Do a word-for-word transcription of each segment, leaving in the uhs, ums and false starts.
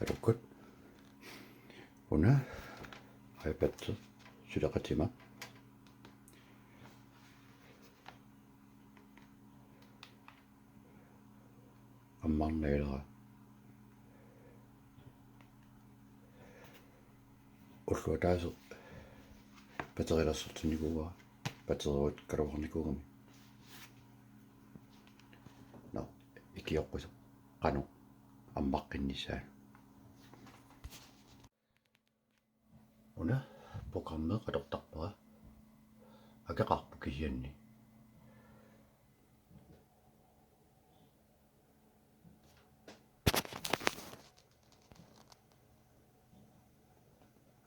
Alukkut. Una iPad suleqatima. Ammarnagilera. Ulluataaseq batterilersortinnikuuara, batteriutikkaluarnikuugami. Nå, ikioqqusoq qanoq ammaqqinnissaa. Una programmi atortarpara. Akeqarpoq kisianni.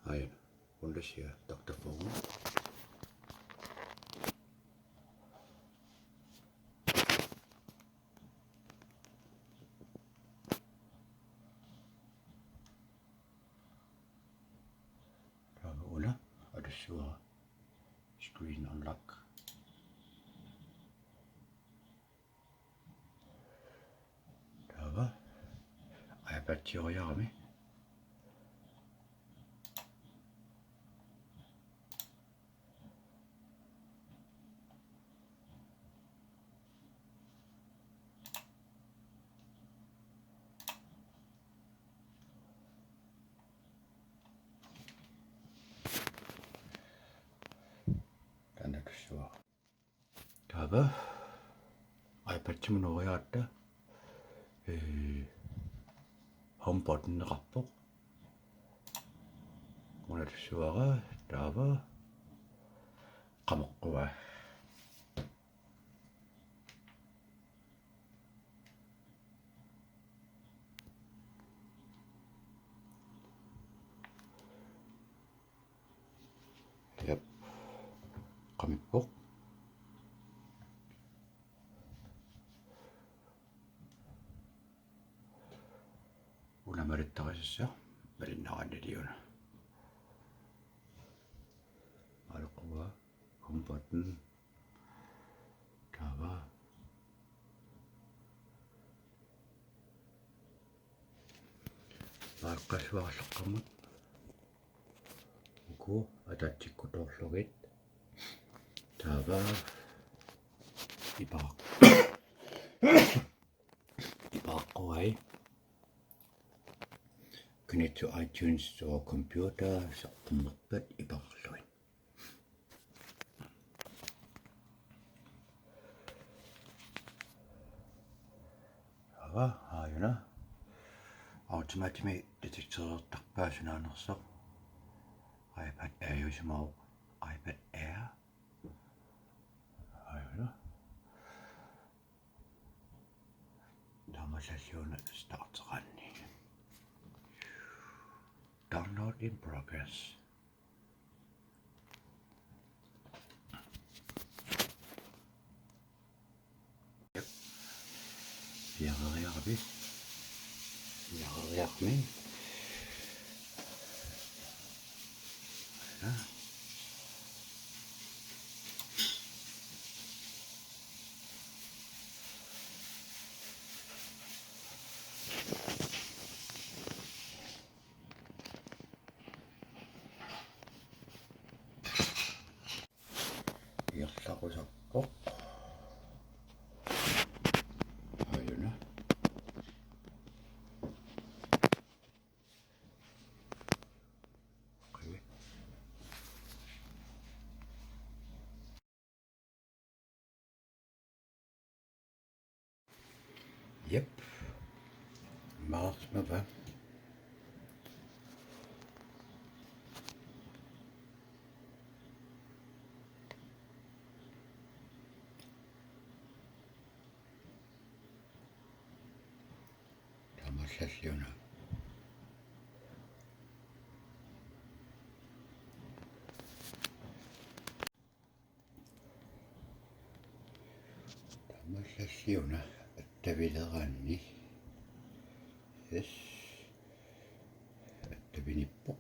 Aajuna. Una tassa doctor Phone. Taava una atussavara screen unlock. Taava iPad-ioriarami. Taanna atussavara. Taava iPad-imut nuuriaratta, ee, HomePod-ineqarpoq. Una atussavara, taava qamoqqua. Jep. Qamippoq. Una malittarisassaq, malinnaannarniarluni. Alukkut HomePod-ip. Taava. Aaqqassuarallarqammut. Uku ataatsikkutoorlugit. Taava. Ipaaq. Ipaaqquai. Connect to iTunes or computer, saqqummerpat ipaarlugit. Taava, aajuna. Automatimik detekterertarpaa sunaanersoq. iPad Air-usimavoq, iPad Air. Aajuna. Taamaalilluni starteqaanni. Download in progress. Jep. Piareeriarami. Piareeriarami. Aana. Ingerlaqusarpoq. Aajuna. Okay. Jep. Maasmava. Taamaalilluni una. Taamaalilluni una attavileraanni. Yes. Attavinippoq.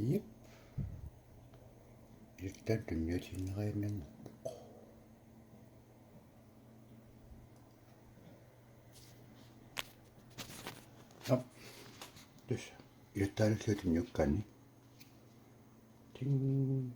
Jep. Iltaan tunniutiinnariaannanngorpoq. Nå. Tassa. Ilattaarluta tunniukkaanni. Ting.